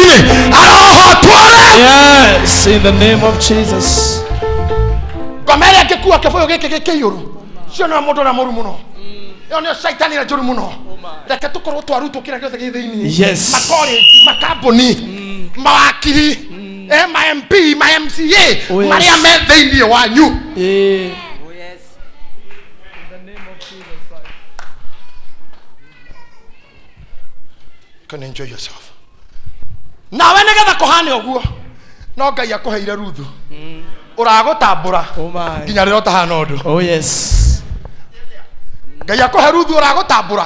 Thĩinĩ arohotwo rĩu. Yes, in the name of Jesus. Ngoma ĩrĩa ĩngĩkua kĩbũyũ gĩkĩ gĩkĩiyũru cio nĩwe mũndũ ũrĩa mũru mũno, ĩyo nĩyo caitani ĩrĩa njũru mũno. Reke tũkorwo twarutwo kĩrĩa gĩothe gĩ thĩinĩ. Makorenji, makambuni, mawakiri, ma MP, ma MCA, Oh, yes. marĩa me thĩinĩ wanyu. Eh. Can enjoy yourself nawe nĩgetha kũhane ũguo no Ngai akũheire Ruthu ũragũtambũra Oh my. nginya rĩrĩa ũtahana ũndũ. Oh yes. Ngai akũhe Ruthu ũragũtambũra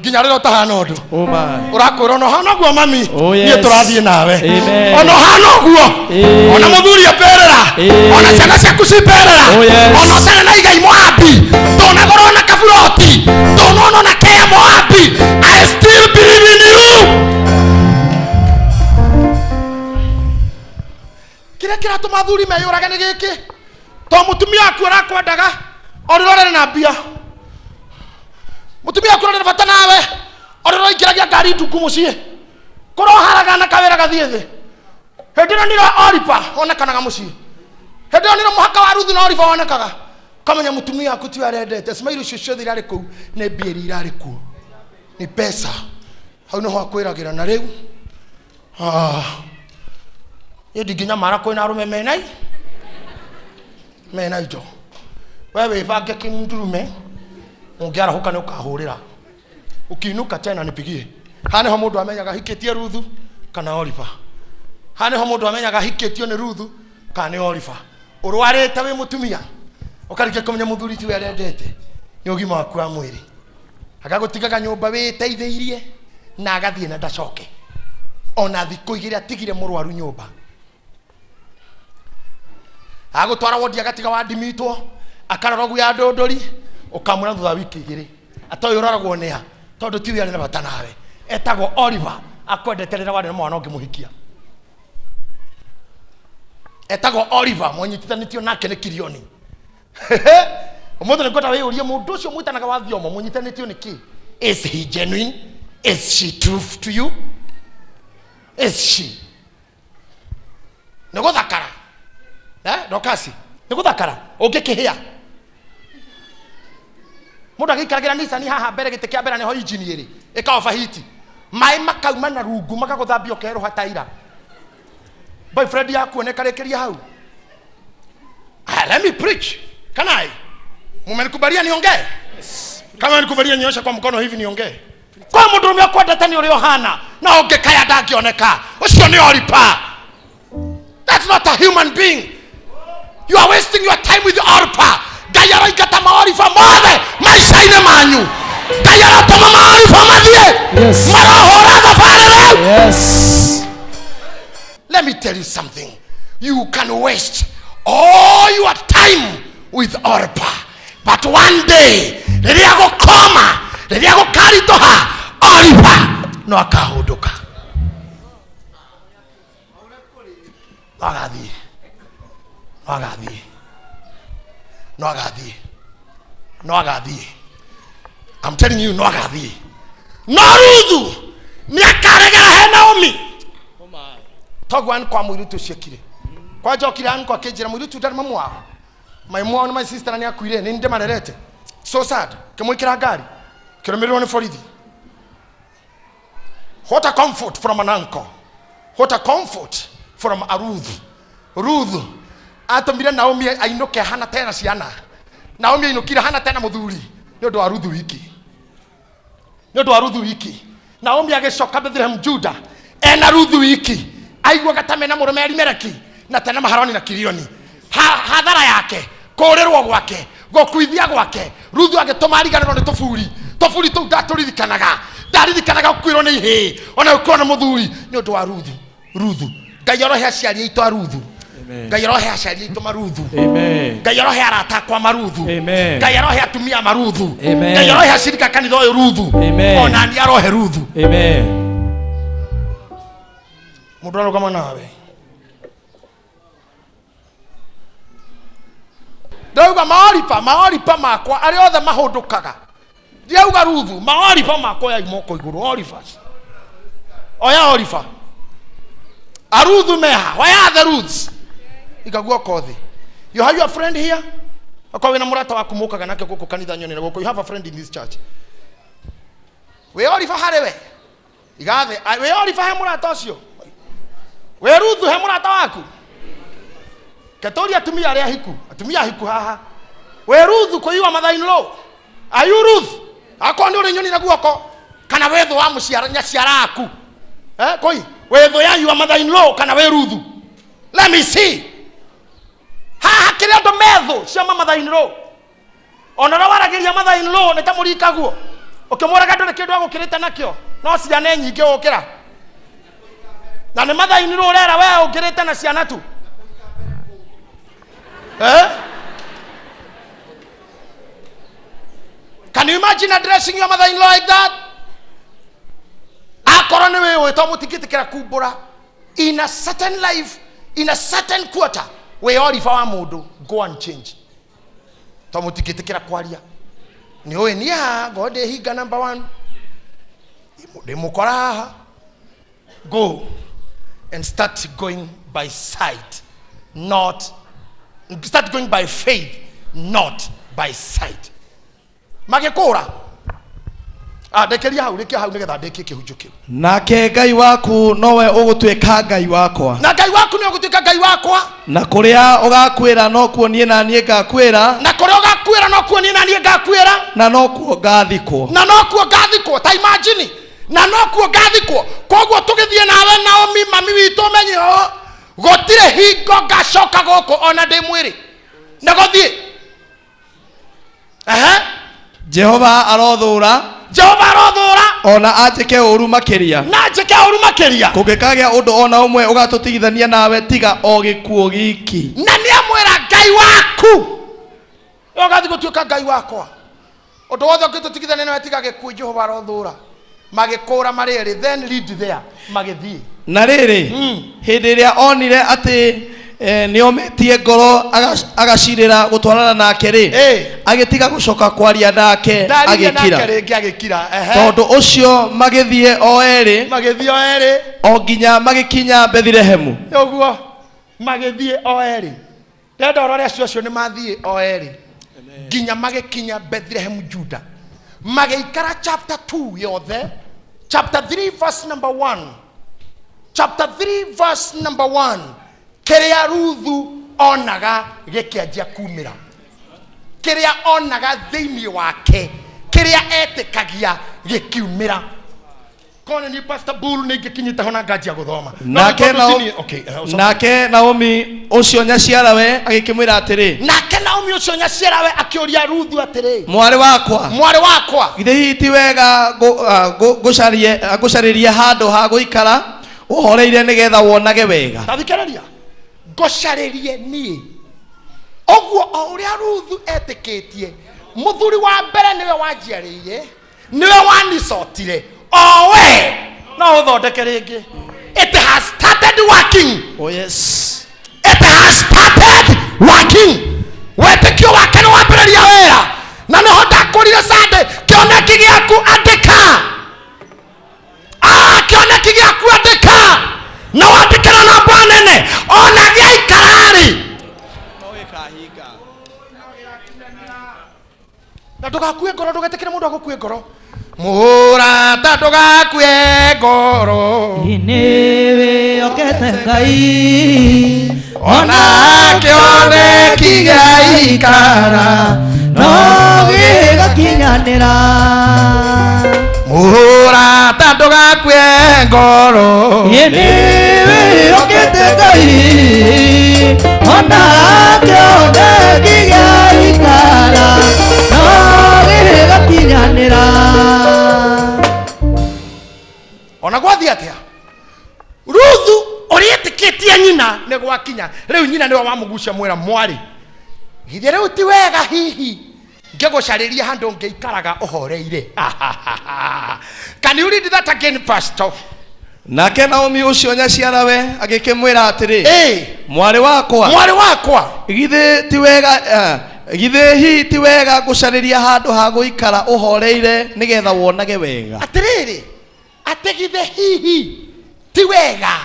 nginya rĩrĩa ũtahana ũndũ. Oh my. Ũrakwĩra ona ũhana ũguo, mami, Oh, yes. niĩ tũrathiĩ nawe. Amen. Ona ũhana ũguo, ona mũthuri amberera, ona ciana ciaku cimberera, Oh, yes. ona ũtarĩ na igai Moabi, ndũnagũrwo na kaburoti, ndũnonwo na kea Moabi, I still believe in you. Kĩrĩa kĩratũma athuri meyũrage nĩ gĩkĩ, to mũtumia waku arakwendaga o rĩrĩa ũrarĩ na mbia, mũtumia waku ũrarĩ na bata nawe o rĩrĩa ũraingĩragia ngari ndungu mũciĩ, kũroharaga na kawĩra gathiĩ thĩ. Hĩndĩ ĩno nĩrĩo Oripa onekanaga mũciĩ, hĩndĩ ĩyo nĩrĩo mũhaka wa Ruthu na Oripa wonekaga. Kamenya mũtumia waku tiwe arendete. Smile icio ciothe irarĩ kũu nĩ mbia iria irarĩ kuo, ni pesa. Hau nĩho akwĩragĩra na rĩu, ah, niĩ ndingĩnyamara kwĩna arũme mena indo. We wĩbange kindurume, ũngĩarahũka nĩ ũkahũrĩra, ukiinuka tena nipigie. Haha nĩho mũndũ amenyaga hikĩtie Ruthu kana Oliver. Haha nĩho mũndũ amenyaga hikĩtio nĩ Ruthu kana nĩ Oliver. Ũrwarĩte wĩ mũtumia ũkarĩkia kũmenya mũthuri tiwe arendete nĩ ũgima waku wa mwĩrĩ, agagũtigaga nyũmba wĩteithĩirie na agathiĩ na ndacoke ona thikũ 2 atigire mũrwaru nyũmba, agũtwara wondi, agatiga wandimitwo, akarora ũguo ya ndũndũri, ũkamwĩra thutha wa wiki 2 atoĩ ũroragwo nĩa, tondũ tiwe arĩ na bata nawe. Etagwo Oliver, akwendete rĩrĩa warĩ na mwana ũngĩmũhikia. Etagwo Oliver, mwanyitithanĩtio nake nĩ kirioni. Ũmũthĩ nĩ ngwenda wĩyũrie, mũndũ ũcio mwĩtanaga wa thiomo mũnyitanĩtio nĩ kĩ? Is he genuine? Is she truth to you? Is she nĩ gũthakara, eh, ndokasi nĩ gũthakara ũngĩkĩhĩa mũndũ agĩikaragĩra Nissan haha mbere, gĩtĩ kĩa mbere nĩho injini ĩrĩ ĩkaoba hiti, maĩ makauma na rungu magagũthambia ũkerũha taira, boyfriend yaku ĩkarĩkĩria hau. Ah, let me preach. Can I? Mumenikubalia niongee? Kama nikubalia nyosha kwa mkono hivi niongee. Kwa mũndũrũme ũkwendete nĩ ũrĩa ũhana na ũngĩkaya ndangĩoneka. Ũcio nĩ Oripa. That's not a human being. You are wasting your time with Orpa. Ngai aroingata maoriba mothe maica-inĩ manyu. Ngai arotũma maoriba mathiĩ. Marohũra thabarĩ rĩu. Let me tell you something. You can waste all your time with Orpa. But one day, rĩrĩa gũkoma, rĩrĩa gũkaritũha, Oripa no akahũndũka. No agathiĩ. No agathiĩ. No agathiĩ. No agathiĩ. I'm telling you, no agathiĩ. No Ruthu nĩ akaregera he Naomi. Toguo kwa mũirĩtu ũcio ekire kwanja okire ankwa akĩnjĩra mũirĩtu ndarĩ mamu wao, my mom, my sister nĩ akuire, nĩ ndĩmarerete. So sad. Kĩmwĩkĩra ngari, kĩrũmĩrĩrwo nĩ borithi. What a comfort from an uncle. What a comfort from a Ruth. Ruth atũmire Naomi ainũke hana tena ciana. Naomi ainũkire hana tena mũthuri nĩ ũndũ wa Ruthu wiki, nĩ ũndũ wa Ruthu wiki. Naomi agĩcoka Bethlehem Juda ena Ruthu wiki, aiguaga ta mena mũrũme Elimeleki na tena Maharoni na Kilioni. Hathara yake, kũũrĩrwo gwake, gũkuithia gwake, Ruthu agĩtũma ariganĩrwo nĩ tũburi tũburi tũu. Ndatũririkanaga, ndaririkanaga gũkuĩrwo nĩ ihĩĩ ona gũkuĩrwo nĩ mũthuri nĩ ũndũ wa Ruthu. Ruthu, Ngai arohe aciari aitũ a Ruthu. Amen. Ngai arohe aciari aitũ maruthu. Amen. Ngai arohe arata akwa maruthu. Amen. Ngai arohe atumia maruthu. Amen. Ngai arohe acirika kanitha ũyũ Ruthu. Amen. Ona ni arohe Ruthu. Amen. Mũndũ arũgama nawe, ndauga maoripa, maoripa makwa arĩa othe mahũndũkaga, ndiauga Ruthu, maoripa makwa, oyai moko igũrũ. Orifas, oya orifa. Aruthu meha, why are the Ruths? Iga guoko thĩ. You have your friend here? Akorwo wĩna mũrata waku mũkaga nake gũkũ kanitha nyonere gũkũ. You have a friend in this church. Wĩ Oliver harĩ we? Iga thĩ. Ah, wĩ Oliver he mũrata ũcio? Wĩ Ruthu he mũrata waku? Ketũria atumia arĩa ahiku, atumia ahiku haha. Wĩ Ruthu kũiyũa mother-in-law? Are you Ruth? Akorwo nĩ ũrĩ nyoni na guoko kana wĩ thũ wa mũciara nyaciara aku. Eh, koi wĩ thũ ya your mother-in-law kana wĩ Ruthu? Let me see. Haha kĩrĩa andũ methũ cia ma mother-in-law. Ona ũrĩa waragĩria mother-in-law nĩ ta mũrikaguo. Ũkĩmũraga ndũrĩ kĩndũ agũkĩrĩte nakĩo. No ciana nyingĩ gũkĩra. Na nĩ mother-in-law ũrera we ũngĩrĩte na ciana tu. Eh? Can you imagine addressing your mother-in-law like that? Akorwo nĩ wĩũĩ to mũtingĩtĩkĩra kumbũra in a certain life, in a certain quarter, wĩ Oliver wa mũndũ, go and change. To mũtingĩtĩkĩra kwaria. Nĩ ũĩ niĩ haha ngorwo ndĩ hinga number one. Ndĩmũkora haha. Go and start going by sight, not start going by faith, not by sight. Magĩkũra. Ah, ndekeria hau, rĩkia hau nĩgetha ndĩkie kĩhunjio kĩu. Nake Ngai waku nowe ũgũtuĩka Ngai wakwa. Na Ngai waku nĩ ũgũtuĩka Ngai wakwa. Na kũrĩa ũgakuĩra nokuo niĩ na niĩ ngakuĩra. Na kũrĩa ũgakuĩra nokuo niĩ na niĩ ngakuĩra. Na nokuo ngathikwo. Na nokuo ngathikwo. Ta imagine. Na nokuo ngathikwo. Koguo tũgĩthiĩ nawe Naomi mami witũ ũmenye ũũ, gũtirĩ hingo ngacoka gũkũ ona ndĩ mwĩrĩ. Nĩ gũthiĩ. Ehe. Jehova arothũra. Jehova arothũra. Ona anjĩke ũru makĩria. Na anjĩke ũru makĩria. Kũngĩkagĩa ũndũ ona ũmwe ũgatũtigithania nawe tiga o gĩkuũ giki. Na nĩamwĩra Ngai waku. Nĩwe ũgathiĩ gũtuĩka Ngai wakwa. Ũndũ wothe ũngĩtũtigithania nawe tiga gĩkuũ Jehova arothũra. Magĩkũra marĩ erĩ, then lead there, magĩthiĩ. Na rĩrĩ, hĩndĩ ĩrĩa onire atĩ nĩomĩtie ngoro agacirĩra gũtwarana nake rĩ, agĩtiga gũcoka kwaria nake, Ndaririe nake agĩkira. rĩngĩ agĩkira. Ehe. Tondũ ũcio magĩthiĩ o erĩ, Magĩthiĩ o erĩ. o nginya magĩkinya Bethilehemu. Ũguo magĩthiĩ o erĩ. Ndĩrenda ũrore acio acio nĩ mathiĩ o erĩ nginya magĩkinya Bethlehem Juda. Magĩikara chapter 2 yothe, chapter 3 verse number 1. Chapter 3 verse number 1. Kĩrĩa Ruthu onaga gĩkĩanjia kumĩra. Kĩrĩa onaga thĩinĩ wake, kĩrĩa etĩkagia gĩkiumĩra. Kone ni Pastor Bull nĩ ingĩkinyĩte ho na nganjia gũthoma. Nake No, tondũ okay, ũcoke. Nake Naomi ũcio nyaciarawe agĩkĩmwĩra atĩrĩ, Nake Naomi ũcio nyaciarawe akĩũria Ruthu atĩrĩ, mwarĩ wakwa, mwarĩ wakwa, githĩ hihi ti wega ngũcarĩrie handũ ha gũikara ũhoreire nĩgetha wonage wega? Ta thikĩrĩria, ngũcarĩrie niĩ. Ũguo o ũrĩa Ruthu etĩkĩtie, mũthuri wa mbere nĩwe wanjiarĩire, nĩwe wanicotire, o we no ũthondeke rĩngĩ. It has started working. Oh yes. It has started working. Wĩtĩkio wake nĩ wambĩrĩria wĩra. Na nĩho ndakũrire Sunday, kĩoneki gĩaku andĩka. Kĩoneki gĩaku andĩka. Na wandĩke na namba nene, ona gĩaikara-rĩ. Na ndũgakue ngoro, ndũgetĩkĩre mũndũ agũkue ngoro. Mũrata ndũgakue ngoro. Nĩ wĩhokete Ngai, ona kĩoneki gĩaikara, no gĩgakinyanĩra. Mũrata ndũgakue ngoro. Nĩ wĩhokete Ngai, ona kĩoneki gĩaikara, no gĩgakinyanĩra. Ona gwathiĩ atĩa? Ruthu ũrĩa etĩkĩtie nyina nĩ gwakinya. Rĩu nyina nĩwe wamũgucia mwĩra, mwarĩ, githĩ rĩu ti wega hihi ngĩgũcarĩria handũ ngĩikaraga ũhoreire? Can you read that again, Pastor? Nake Naomi ũcio nyaciarawe agĩkĩmwĩra atĩrĩ, mwarĩ wakwa, mwarĩ wakwa, githĩ ti wega, githĩ hihi ti wega ngũcarĩria handũ ha gũikara ũhoreire nĩgetha wonage wega? Atĩrĩrĩ, atĩ githĩ hihi ti wega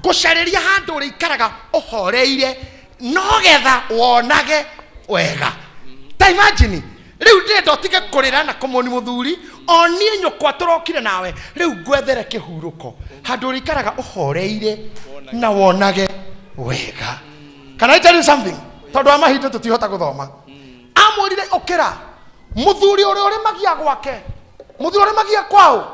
Ngũcarĩria handũ ũrĩikaraga ũhoreire nogetha wonage wega. Ta imagine rĩu ndĩrenda ũtige kũrĩra na kũmoni mũthuri o niĩ nyũkwa tũrokire nawe rĩu ngwethere kĩhurũko handũ ũrĩikaraga ũhoreire na wonage wega. Can I tell you something? Tondũ wa mahinda tũtihota gũthoma. Amwĩrire ũkĩra mũthuri ũrĩa ũrĩmagia gwake, mũthuri ũrĩa ũrĩmagia kwao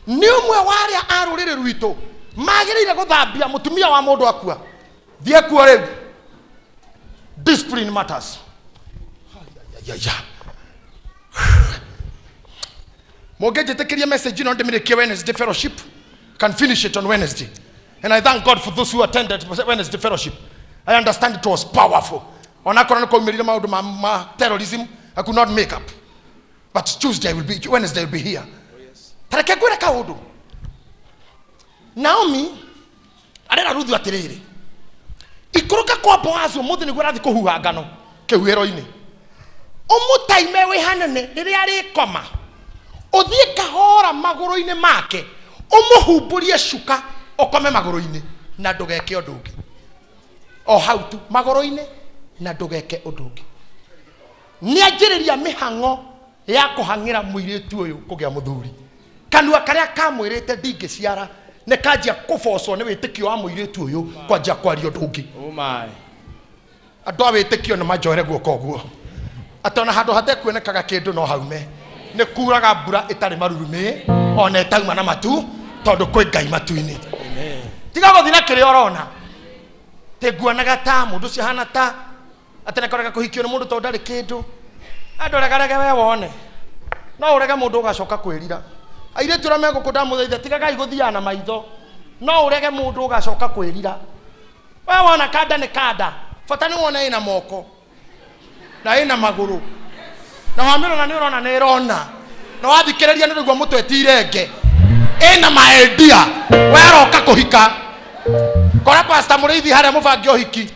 nĩ ũmwe wa arĩa a rũrĩrĩ rwitũ magĩrĩire gũthambia mũtumia wa mũndũ akua. Thiĩ kuo rĩu. Discipline matters. Ya. Mũngĩnjĩtĩkĩria message ĩno ndĩmĩrĩkie Wednesday fellowship, can finish it on Wednesday. And I thank God for those who attended Wednesday fellowship. I understand it was powerful. Onakorwo nĩ kwaumĩrire maũndũ ma terrorism, I could not make up. But Tuesday will be, Wednesday will be here. Tareke ngwĩre kaũndũ. Naomi arera Ruthu atĩrĩrĩ, ikũrũka kwa Boazu ũmũthĩ nĩguo arathiĩ kũhuha ngano kĩhuhĩro-inĩ, ũmũtaime wĩ hanene rĩrĩa arĩkoma, ũthiĩ kahora magũrũ-inĩ make, ũmũhumbũrie cuka, ũkome magũrũ-inĩ na ndũgeke ũndũ ũngĩ. O hau tu magũrũ-inĩ na ndũgeke ũndũ ũngĩ. Nĩanjĩrĩria mĩhang'o ya kũhang'ĩra mũirĩtu ũyũ kũgĩa mũthuri. Kanua karĩa kamwĩrĩte ndingĩciara nĩ kanjia kũbocwo nĩ wĩtĩkio wa mũirĩtu ũyũ kwanjia kwaria ũndũ ũngĩ. Oh my. Andũ a wĩtĩkio nĩ manjoere guoko ũguo atĩ ona handũ hatekuonekaga kĩndũ no haume. Nĩ kuraga mbura ĩtarĩ marurumĩ ona ĩtauma na matu, tondũ kwĩ Ngai matu-inĩ. Tiga gũthiĩ na kĩrĩa ũrona. Tĩ nguonaga ta mũndũ ũcio ahana ta atĩ nĩkorega kũhikio nĩ mũndũ tondũ ndarĩ kĩndũ. Andũ regarege we wone. No ũrege mũndũ ũgacoka kwĩrira. Airĩtu arĩa me gũkũ ndamũthaitha tigagai gũthiaga na maitho. No ũrege mũndũ ũgacoka kwĩrira. We wona kanda nĩ kanda, bata nĩ wone ĩna moko na ĩna magũrũ, na wamĩrora nĩ ũrona nĩ ĩrona, na wathikĩrĩria nĩ ũraigua mũtwe ti irenge, ĩna maendia. We aroka kũhika, kora Pastor Mũrĩithi harĩa mũbange ũhiki.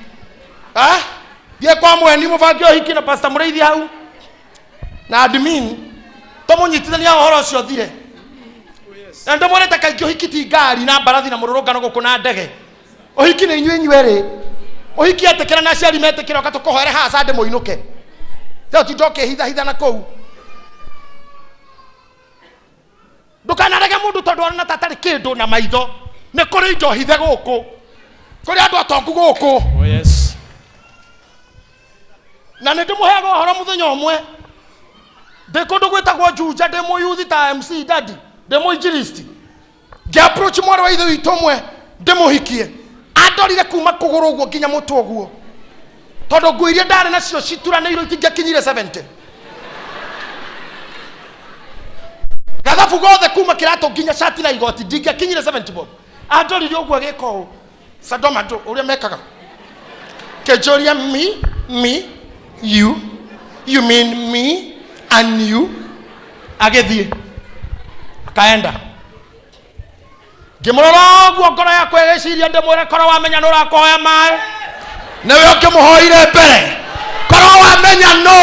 Thiĩ kwa mweni mũbange ũhiki na Pastor Mũrĩithi hau na admin, tũmũnyitithania ũhoro ũcio ũthire. Na ndĩmwĩrĩte kaingĩ ũhiki ti ngari na mbarathi na mũrũrũngano gũkũ na ndege. Ũhiki nĩ inyuĩ inyuerĩ. Ũhiki etĩkĩra na aciari metĩkĩra, ũka tũkũhoere haha Sunday mũinũke. Rĩu tinda ũkĩhithahitha na kũu. Ndũkanarege mũndũ tondũ arona ta atarĩ kĩndũ na maitho. Nĩ kũrĩ indo hithe gũkũ. Kũrĩ andũ atongu gũkũ. Oh yes. Na nĩ ndĩmũheaga ũhoro mũthenya ũmwe. Ndĩ kũndũ gwĩtagwo Juja, ndĩ mũyuthi ta MC Daddy, ndĩ mũinjilisti. Ngĩ-approach mwarĩ wa ithe witũ ũmwe ndĩmũhikie. Andorire kuma kũgũrũ ũguo nginya mũtwe ũguo. Tondũ nguo iria ndarĩ nacio cituranĩirwo itingĩakinyire 70. Gathabu gothe kuma kĩratũ nginya cati na igoti ndingĩakinyire 70 bob. Andorire ũguo agĩka ũũ. Sodoma andũ ũrĩa mekaga. Kĩnjũria me, me, you, you mean me and you. Agĩthiĩ akaenda. Ngĩmũrora ũguo ngoro yakwa ĩgĩciria ndĩmwĩre korwo wamenya nũ ũrakũhoya maĩ nĩwe ũngĩmũhoire mbere, korwo wamenya nũ,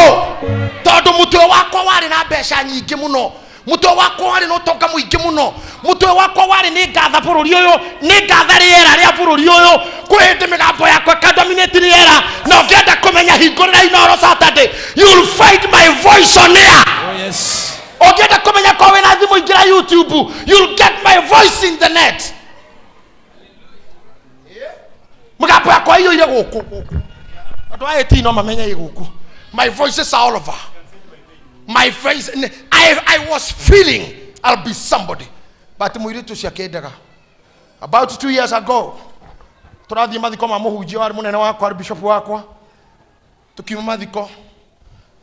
tondũ mũtwe wakwa warĩ na mbeca nyingĩ mũno, mũtwe wakwa warĩ na ũtonga mũingĩ mũno, mũtwe wakwa warĩ nĩ ngatha bũrũri ũyũ, nĩ ngatha rĩera rĩa bũrũri ũyũ. Kwĩ hĩndĩ mĩgambo yakwa ĩkandominate rĩera, na ũngĩenda kũmenya hingũrĩra Inooro Saturday, you'll find my voice on air. Oh yes. Ũngĩenda kũmenya korwo wĩna thimũ ingĩra YouTube, you'll get my voice in the net. Mĩgambo yakwa ĩiyũire gũkũ gũkũ. Andũ a AT no mamenye ĩ gũkũ. My voices are all over. My face, I was feeling I'll be somebody. But mũirĩtu ũcio akĩndaga. About 2 years ago, tũrathiĩ mathiko ma mũhunjia warĩ mũnene wakwa, arĩ bishop wakwa. Tũkiuma mathiko,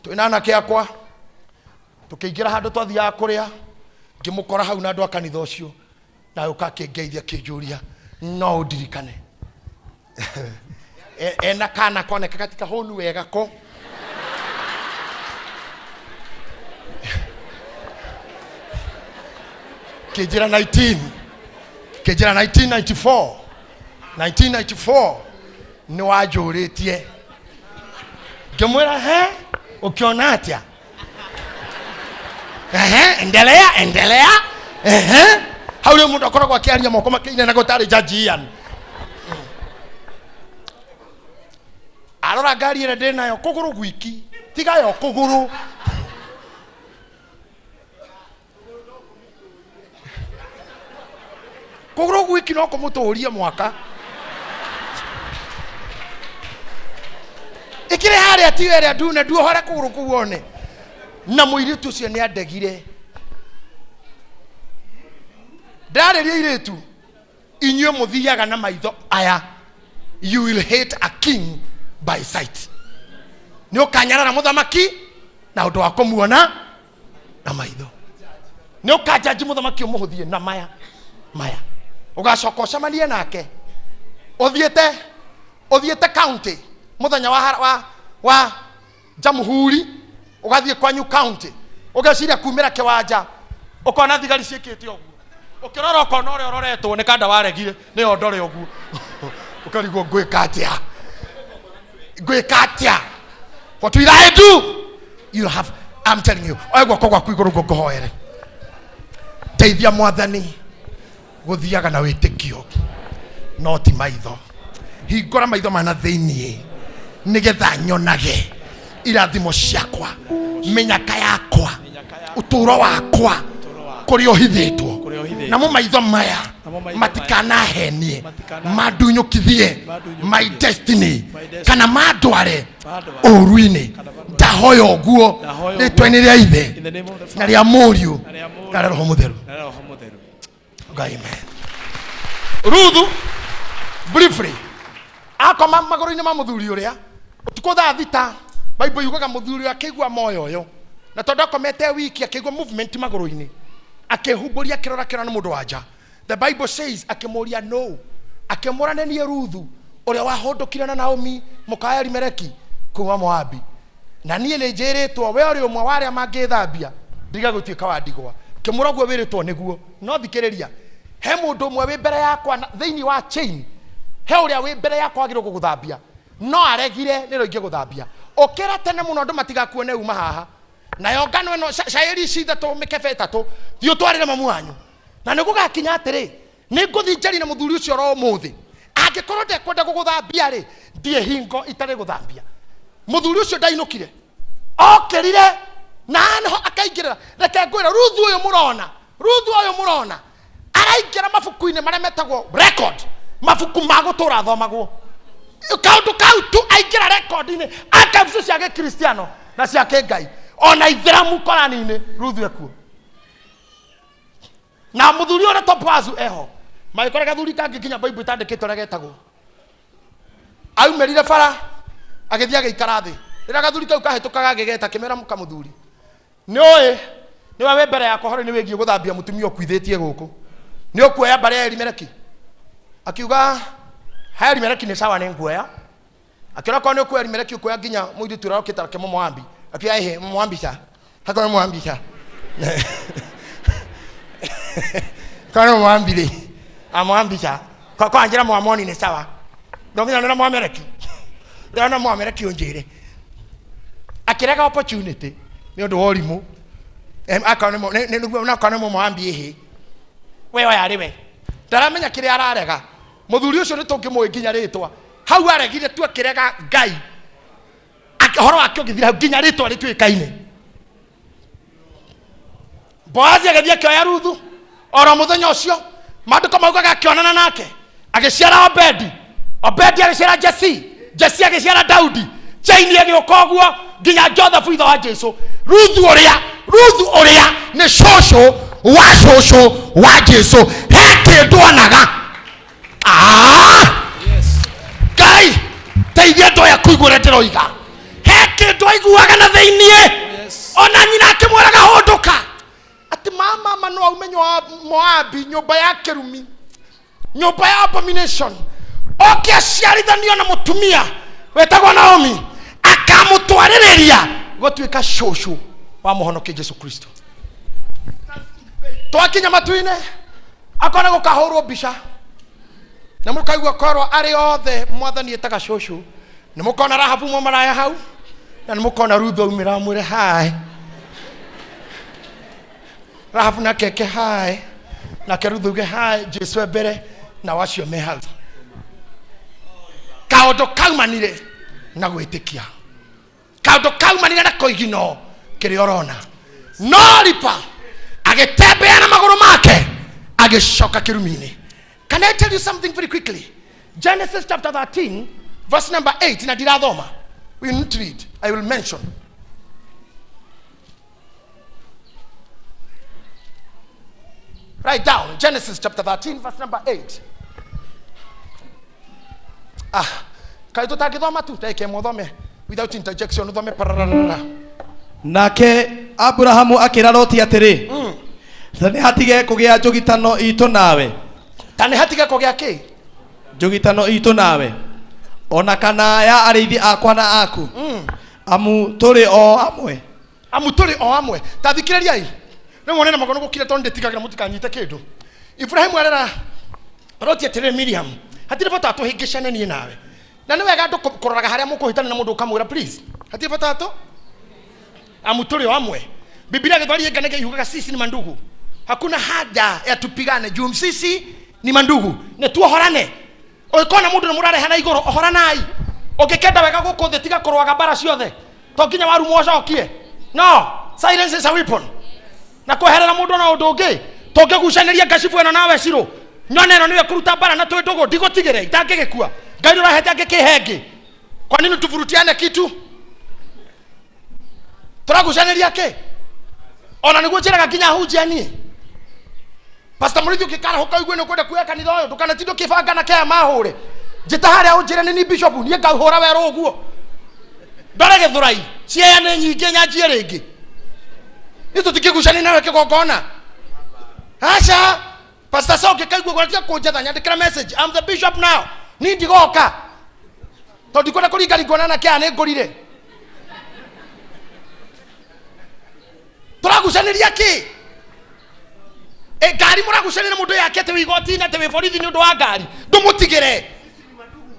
twĩna anake akwa, tũkĩingĩra handũ twathiaga kũrĩa, ngĩmũkora hau na andũ a kanitha ũcio, na agĩũka akĩngeithia akĩnjũria no ũndirikane. Ena kana konekaga ti kahũnu wega ko. Kĩnjĩra 19, kĩnjĩra 1994, 1994 nĩ wanjũrĩtie. Ngĩmwĩra he, ũkĩona atĩa? Ehe, endelea, endelea. Ehe. Hau rĩu mũndũ akoragwo akĩaria moko makĩinaina gũtarĩ Judge Ian. Arora ngari ĩrĩa ndĩ nayo kũgũrũ gwiki, tiga yo kũgũrũ. Kũgũrũ gwiki no kũmũtũrie mwaka. Ĩkĩrĩ harĩa tiyo ĩrĩa ndune, nduohore kũgũrũ kũu one. Na mũirĩtu ũcio nĩ andegire. Ndarĩria airĩtu, inyuĩ mũthiaga na maitho aya, you will hate a king by sight. Nĩ ũkanyarara mũthamaki na ũndũ wa kũmuona na maitho. Nĩ ũkanjanji mũthamaki ũmũhũthie na maya maya. Ũgacoka ũcemanie nake ũthiĩte ũthiĩte county mũthenya wa, wa, wa jamhuri, ũgathiĩ kwanyu county, ũgeciria kumĩra kĩwanja ũkona thigari ciĩkĩte ũguo, ũkĩrora ũkona ũrĩa ũroretwo nĩ kanda waregire nĩyo ndore ũguo, ũkarigwo ngwĩka atĩa, ngwĩka atĩa, what will I do? You have, I'm telling you, oe guoko gwaku igũrũ ũguo ngũhoere, teithia mwathani gũthiaga na wĩtĩkio no ti maitho. Hingũra maitho ma na thĩiniĩ nĩgetha nyonage irathimo ciakwa, mĩnyaka yakwa, ũtũũro wakwa kũrĩa ũhithĩtwo. Namo maitho maya matikanahenie, mandunyũkithie my destiny kana mandware ũũru-inĩ. Ndahoya ũguo rĩtwa-inĩ rĩa Ithe na rĩa Mũriũ na rĩa Roho Mũtheru. Amen. Ruthu briefly akoma magũrũ-inĩ ma mũthuri ũrĩa ũtukũ thaa 6, Bible yugaga mũthuri ũrĩa akĩigua moyoyo, na tondũ akomete wiki akĩigua movement magũrũ-inĩ, akĩhumbũria, akĩrora, akĩrora nĩ mũndũ wa nja. The Bible says akĩmũria no, akĩmũra nĩ niĩ Ruthu ũrĩa wahũndũkire na Naomi mũka Elimeleki kuma Moabi, na niĩ nĩ njĩrĩtwo we ũrĩ ũmwe wa arĩa mangĩthambia ndiga gũtuĩka wa ndigwa. Kĩmũra ũguo wĩrĩtwo nĩguo, no thikĩrĩria, he mũndũ ũmwe wĩ mbere yakwa thĩinĩ wa chain, he ũrĩa wĩ mbere yakwa wagĩrĩirwo gũgũthambia, no aregire nĩrĩo ingĩgũthambia. Ũkĩra tene mũno andũ matigakuone uma haha, nayo ngano ĩno cairi ici 3 mĩkebe 3 thiĩ ũtwarĩre mamu wanyu. Na nĩ gũgakinya atĩrĩ, nĩ ngũthiĩ njarie na mũthuri ũcio oro ũmũthĩ, angĩkorwo ndekwenda gũgũthambia rĩ, ndiĩ hingo itarĩ gũthambia. Mũthuri ũcio ndainũkire, okĩrire na haha akaingĩrĩra. Reke ngwĩre, Ruthu ũyũ mũrona, Ruthu ũyũ mũrona araingĩra mabuku-inĩ marĩa metagwo record, mabuku ma gũtũra athomagwo. Kaũndũ kau tu aingĩra record-inĩ, archives cia gĩkristiano na cia kĩngai, ona ithĩramu Korani-inĩ, Ruthu ekuo. Na mũthuri ũrĩa to Boazu eho, magĩkora gathuri kangĩ nginya Bible ĩtandĩkĩte ũrĩa getagwo. Aumĩrire bara agĩthiĩ agĩikara thĩ. Rĩrĩa gathuri kau kahĩtũkaga agĩgeta, akĩmera mũka mũthuri, nĩ ũĩ nĩwe wĩ mbere yakwa ũhoro-inĩ wĩgiĩ gũthambia mũtumia ũkuithĩtie gũkũ, nĩ ũkuoya mbarĩ ya Elimeleki? Akiuga ha Elimeleki nĩ sawa, nĩ nguoya. Akĩona korwo nĩ ũkuoya Elimeleki ũkuoya nginya mũirĩtu ũrĩa ũrokĩte ake Mũmoabi. Akiuga ĩhĩ, Mũmoabi ca, hakorwo nĩ Mũmoabi ca, korwo nĩ Mũmoabi rĩ, Amoabi ca, kwa njĩra Mũamoni nĩ sawa, no nginya nĩ Mũameleki, ndĩrona Mũameleki ũnjĩre. Akĩrega opportunity nĩ ũndũ wa ũrimũ. Akorwo nĩ Mũmoabi ĩhĩ, we oya arĩ we, ndaramenya kĩrĩa ararega. Mũthuri ũcio nĩ tũngĩmũĩ nginya rĩtwa, hau aregire tu akĩrega Ngai, ũhoro wake ũgĩthira hau nginya rĩtwa rĩtuĩkaine. Boazi agĩthiĩ akĩoya Ruthu oro mũthenya ũcio, maandĩko maugaga akĩonana nake, agĩciara Obedi, Obedi agĩciara Jesi, Jesi agĩciara Daudi, chaini ĩgĩũka ũguo nginya Joseph ithe wa Jesu. Ruthu ũrĩa, Ruthu ũrĩa nĩ cũcũ wa cũcũ wa Jesu, he kĩndũ onaga. Ngai teithia andũ aya kũigua ũrĩa ndĩroiga. He kĩndũ aiguaga na thĩiniĩ, ona nyina akĩmwĩraga hũndũka, atĩ mama no aume Moabi, nyũmba ya kĩrumi, nyũmba ya abomination, oke aciarithanio na mũtumia wetagwo Naomi, akamũtwarĩrĩria gũtuĩka cũcũ wa mũhonokia Jesu Kristo. Twakinya matu-inĩ, akona gũkahũrwo mbica na mũkaigua korwo arĩ othe mwathani etaga cũcũ, nĩ mũkona Rahabu mũmaraya hau, na nĩ mũkona Ruthu aumĩra amwĩre hi. Rahabu nake eke hi. Nake Ruthu auge hai Jesu e mbere na wacio me hau. Kaũndũ kaumanire na gwĩtĩkia, kaũndũ kaumanire na kũigino kĩrĩa ũrona. No Ripa agĩtembea na magũrũ make agĩcoka kĩrumi-inĩ. Can I tell you something very quickly? Genesis chapter 13 verse number 8, na ndirathoma, we will not read, I will mention. Write down Genesis chapter 13 verse number 8. Ah, kaĩ tũtangĩthoma tu ndagĩka ĩmwe ũthome without interjection, ũthome parararara. Nake Aburahamu akĩra Loti atĩrĩ, ta nĩ hatige kũgĩa njũgitano itũ nawe. Ta nĩ hatige kũgĩa kĩ? Njũgitano itũ nawe, ona kana ya arĩithi akwa na aku, amu tũrĩ o amwe. Amu tũrĩ o amwe. Ta thikĩrĩriai rĩu wone na magono gũkira, tondũ ndĩtigagĩra mũtikanyite kĩndũ. Ibrahimu arera Loti atĩrĩrĩ, Miriam, hatirĩ bata tũhĩngĩcane niĩ nawe, na nĩ wega andũ kũroraga harĩa mũkũhĩtana na mũndũ ũkamwĩra please, hatirĩ bata tũ, amu tũrĩ o amwe. Biblia Gĩthweri ĩnganage yugaga sisi ni mandugu, hakuna haja ya tupigane juu sisi ni mandugu, nĩ tuohorane. Ũngĩkona mũndũ nĩ mũrarehana igũrũ, ohoranai. Ũngĩkenda wega gũkũ thĩ, tiga kũrũaga mbara ciothe, to nginya warumwo ũcokie. No silence is a weapon. Na kweherera mũndũ na ũndũ ũngĩ, tũngĩgucanĩria ngacibu ĩno nawe cirũ nyone ĩno nĩwe kũruta mbara na twĩ ndũgũ, ndigũtigĩre itangĩgĩkua. Ngai nĩũrahete angĩkĩhe ĩngĩ, kwa nini tuvurutiane kitu? Tũragucanĩria kĩ? Ona nĩguo njĩraga nginya hunjia niĩ, Pastor Mũrĩithi, ũngĩkarahũka ũigue nĩ ũkwenda kuoya kanitha ũyũ, ndũkanatinde ũkĩbanga na kea mahũre. Njĩta harĩa ũnjĩre nĩ ni bishop, niĩ ngahũra werũ ũguo ndore gĩthũrai ciaya nĩ nyingĩ nyanjie rĩngĩ. Niĩ tũtingĩgucania nawe kĩgongona, aca. Pastor Saul, ũngĩkaigua ũguo, tiga kũnjetha, nyandĩkĩra message, I'm the bishop now, niĩ ndigoka tondũ ndikwenda kũringaringwo na anake aya nĩ ngũrire. Tũragucanĩria kĩ? E, ngari mũragucanĩria na mũndũ yake atĩ wĩ igoti-inĩ, atĩ wĩ borithi nĩ ũndũ wa ngari, ndũmũtigĩre.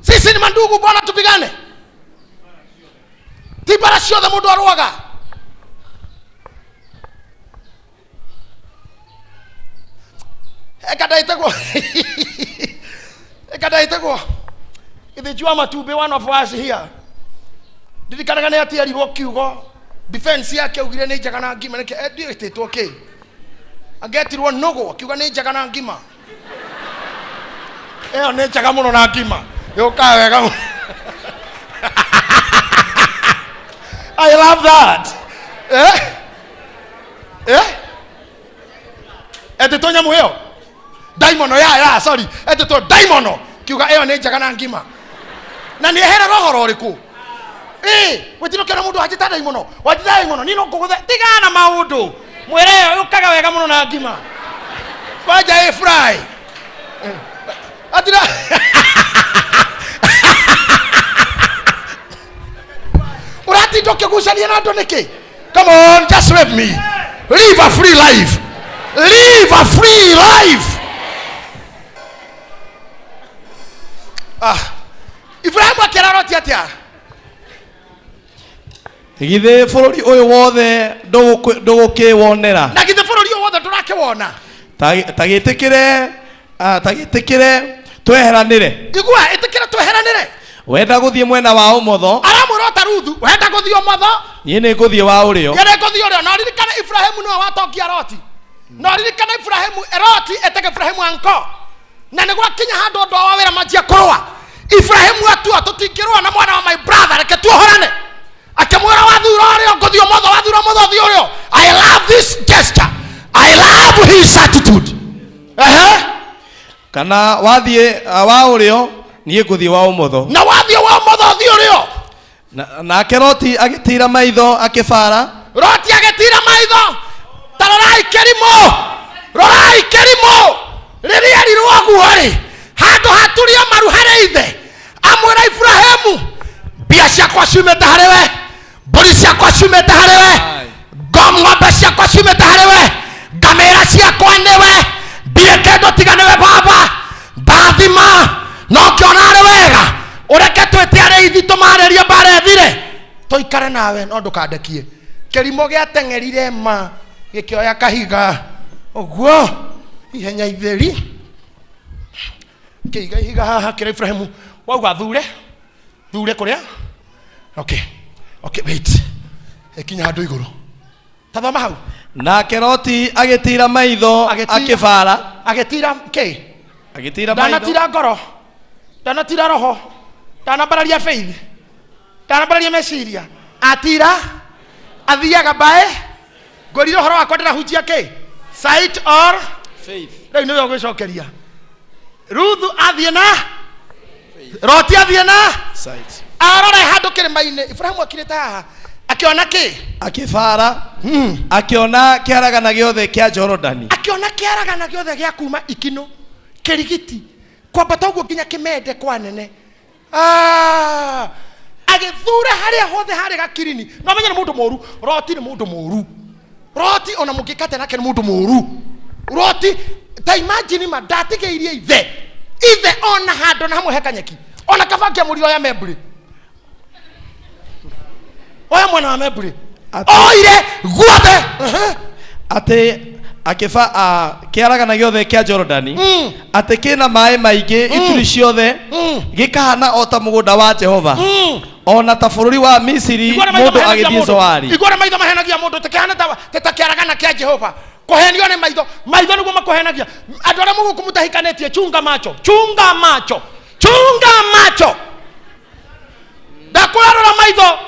Sisi ni mandugu bwana, tupigane? Ti mbara ciothe mũndũ arũaga. Eka ndaĩtagwo, eka ndaĩtagwo gĩthĩnji wa matumbĩ, one of us here. Ndirikanaga nĩ atierirwo kiugo, defense yake augire nĩ njega na ngima. Nĩkĩ ndiĩtĩtwo kĩ angetirwo nũgũ, akiuga nĩ njega na ngima. Ĩyo nĩ njega mũno na ngima, yũkaga wega mũno. I love that. Eh? Eh? Etĩtwo nyamũ ĩyo ndaimono ya ya sorry, etĩtwo ndaimono, kiuga ĩyo nĩ njega na ngima, na nĩ eherera ũhoro ũrĩkũ? Ĩ gwĩtino kĩona mũndũ wanjĩta ndaimono, wanjĩta ndaimono, niĩ no ngũgũthe. Tigana na maũndũ, mwĩre ĩyo yũkaga wega mũno na ngima, kwanja ĩ fry atira. Ũratinda ũkĩgucania na andũ nĩkĩ? Come on, just with me, live a free life, live a free life. Ah, Ibrahimu akĩra Loti atĩa? Githĩ bũrũri ũyũ wothe ndũgũkĩwonera? Na githĩ bũrũri ũyũ wothe ndũrakĩwona? Ta gĩtĩkĩre, ta gĩtĩkĩre tweheranĩre. Igua, ĩtĩkĩra tweheranĩre. Wenda gũthiĩ mwena wa ũmotho, Aramwĩra ota Ruthu, wenda gũthiĩ ũmotho, niĩ nĩ ngũthiĩ wa ũrĩo. Niĩ nĩngũthiĩ ũrĩo. Na ũririkane Ibrahimu nĩwe watongia Loti. Na ũririkane Ibrahimu, Loti etaga Ibrahimu anko, na nĩ gwakinya handũ ũndũ wa wĩra manjia kũrũa. Ibrahimu atua tũtingĩrũa na mwana wa my brother, reke tuohorane. Akĩmwĩra wathura ũrĩo ngũthiĩ ũmotho, wathura ũmotho thiĩ ũrĩo. I love this gesture, I love his attitude. Ehe. Kana wathiĩ wa ũrĩo, niĩ ngũthiĩ wa ũmotho. Na wathiĩ wa ũmotho thiĩ ũrĩo. Nake Loti agĩtiira maitho akĩbara. Loti agĩtiira maitho. Ta rorai kĩrimũ, rorai kĩrimũ rĩrĩa erirwo ũguo rĩ, handũ haturie maru harĩ ithe, amwĩra Ibrahimu, mbia ciakwa ciumĩte harĩ we, mbũri ciakwa ciumĩte harĩ we, ng'ombe ciakwa ciumĩte harĩ we, ngamĩra ciakwa nĩwe, ndirĩ kĩndũ tiga nĩwe baba, ndathima no ngĩona arĩ wega ũreke twĩte arĩithi tũmarĩrie mbara ĩthire, tũikare nawe, no ndũkandekie. Kĩrimũ gĩateng'erire ma gĩkĩoya kahiga ũguo. Ihenya itheri kĩiga ihiga haha kĩra Ibrahimu wauga thure thure kũrĩa. Okay, okay, wait, ĩkinya handũ igũrũ, tathoma hau. Nake Loti agĩtiira maitho akĩbara. Agĩtira kĩ? Agĩtiira maitho. Ndanatira ngoro, ndanatira roho, ndanambararia faith, ndanambararia meciria, atira athiaga mbae. Ngwĩrire ũhoro wakwa ndĩrahunjia kĩ? Sight or faith. Rĩu nĩwe ũgwĩcokeria. Ruthu athiĩ na Roti, athiĩ na sight. Arore handũ kĩrĩma-inĩ, Ibrahimu akirĩte haha, akĩona kĩ? Akĩbara, akĩona kĩaragana gĩothe kĩa Jorodani. Akĩona kĩaragana gĩothe gĩa kuma ikinũ kĩrigiti kwambata ũguo nginya kĩmende kwa nene. Ah, agĩthura harĩa hothe harĩ gakirini. No menye nĩ mũndũ mũru. Roti nĩ mũndũ mũru. Roti ona mũngĩkate nake nĩ mũndũ mũru. Roti, ta imagine, ma ndatigĩirie ithe, ithe ona handũ na hamwe he kanyeki, ona kaba ngĩamũrire oya membũrĩ, oya mwena wa membũrĩ. Oire guothe. Atĩ akĩba kĩaragana gĩothe kĩa Jorodani, atĩ kĩna maĩ maingĩ ituri ciothe, gĩkahana o ta mũgũnda wa Jehova, ona ta bũrũri wa Misiri, Igua na maitho mũndũ mahenagia agĩthiĩ mũndũ. Zoari. Igua na maitho mahenagia mũndũ, tĩkĩhana ta kĩaragana kĩa Jehova. Kũhenio nĩ maitho, maitho nĩguo makũhenagia. Andũ arĩa mũgũkũ mũtahikanĩtie, chunga macho, chunga macho, chunga macho. Ndakũrarora maitho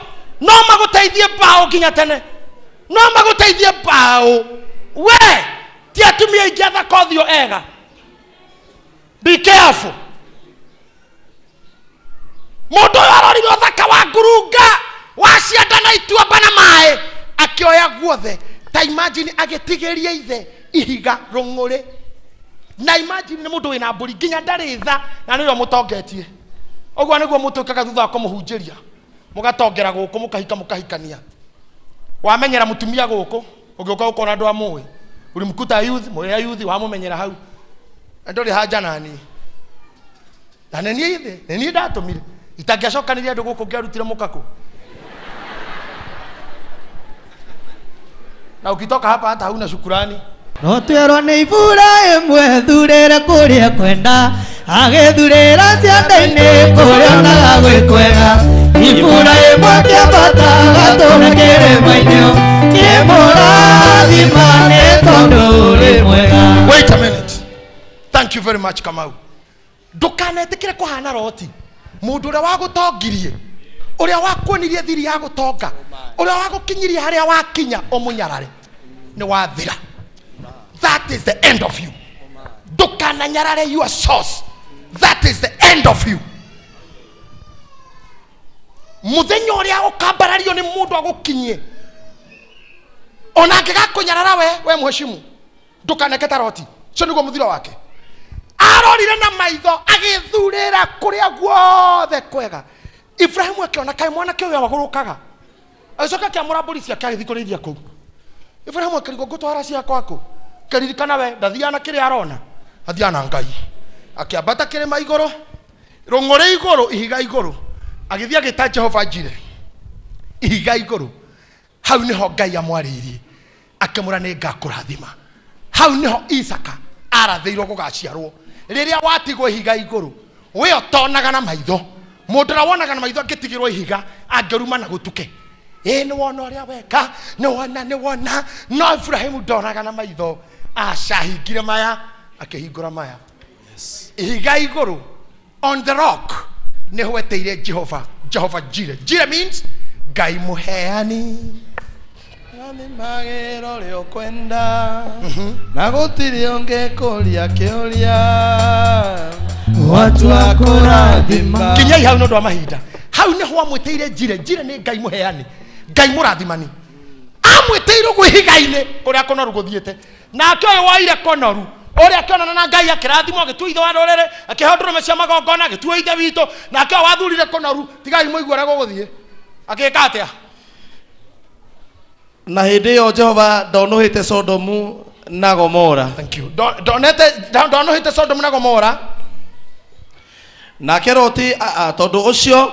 no magũteithie mbaũ nginya tene, no magũteithie mbaũ. We ti atumia aingĩ athaka ũthiũ ega. Be careful. Mũndũ ũyũ arorire ũthaka wa ngurunga wa cianda na ituamba na maĩ, akĩoya guothe. Ta imagine, agĩtigĩria ithe ihiga rũng'ũrĩ. Na imagine, nĩ mũndũ wĩna mbũri nginya ndarĩ tha, na nĩwe mũtongetie. Ũguo nĩguo mũtũĩkaga thutha wa kũmũhunjĩria, mũgatongera gũkũ, mũkahika, mũkahikania. Wamenyera mũtumia gũkũ, ũgĩũka gũkona andũ amũĩ ulimkuta youth mũrĩa youth wamũmenyera hau, na ndũrĩ hanja nani, na nĩ niĩ ithe, nĩ niĩ ndatũmire. Itangĩacokanirie andũ gũkũ, ngĩarutire mũkakũ. Na ukitoka hapa hata hauna shukurani. No twerwo nĩ ibura ĩmwe thurĩre kũrĩa kwenda, agĩthurĩra cianda-inĩ kũrĩa onaga gwĩ kwega. Ibura ĩmwe kĩambata gatũra kĩrĩma-inĩ, kĩmũrathima nĩ tondũ ũrĩ mwega. Wait a minute. Thank you very much, Kamau. Ndũkanetĩkĩre kũhana Roti. Mũndũ ũrĩa wagũtongirie, ũrĩa wakuonirie thiri ya gũtonga, ũrĩa wagũkinyirie harĩa wakinya, ũmũnyarare, nĩ wathira. That is the end of you. Ndũkananyarare your source. That is the end of you. Mũthenya ũrĩa ũkambarario nĩ mũndũ agũkinyie, ona angĩgakũnyarara, we mheshimu. Ndũkaneke ta Roti. Ũcio nĩguo mũthiro wake. Arorire na maitho, agĩthurĩra kũrĩa guothe kwega. Ibrahimu akĩona kaĩ mwanake ũyũ agũrũkaga, agĩcoka akĩamũra mbũri ciake, agĩthiĩ kũrĩithia kũu. Ibrahimu akĩrigwo, ngũtwara ciakwa kũ? Kĩririkana we ndathiaga na kĩrĩa arona, athiaga na Ngai. Akĩambata kĩrĩma igũrũ, rũng'ũrĩ igũrũ, ihiga igũrũ, agĩthiĩ agĩta Jehova Njire. Ihiga igũrũ hau nĩho Ngai amwarĩirie, akĩmũra nĩ ngakũrathima. Hau nĩho Isaka arathĩirwo gũgaciarwo. Rĩrĩa watigwo ihiga igũrũ, we ũtonaga na maitho, mũndũ ũrĩa wonaga na maitho angĩtigĩrwo ihiga angĩruma na gũtuke, ĩ nĩ wona ũrĩa weka, nĩ wona, nĩ wona. No Ibrahimu ndonaga na maitho, acahingire maya, akĩhingũra maya. Ihiga igũrũ, on the rock, nĩ hwetĩire Jehova, Jehova Jire. Jire means Ngai mũheani. Rathimagĩra ũrĩa ũkwenda, na gũtirĩ ũngĩkũria kĩũria watua kũrathima. Kinyai hau nĩ ũndũ wa mahinda. Hau nĩho amwĩtĩire Jire. Jire nĩ Ngai mũheani, Ngai mũrathimani. Amwĩtĩire ũguo ihiga-inĩ kũrĩa kũnoru gũthiĩte. Nake ũyũ woire kũnoru, ũrĩa akĩonana na Ngai, akĩrathimwo, agĩtuo ithe wa rũrĩrĩ, akĩheo ndũrũme cia magongona, agĩtuo ithe witũ. Nake ũyũ wathurire kũnoru, tigai mũigue ũrĩa gũgũthiĩ, agĩka atĩa? Na hĩndĩ ĩyo Jehova ndonũhĩte Sodomu na Gomora. Thank you. Ndonete ndonũhĩte Sodomu na Gomora. Nake Loti tondũ ũcio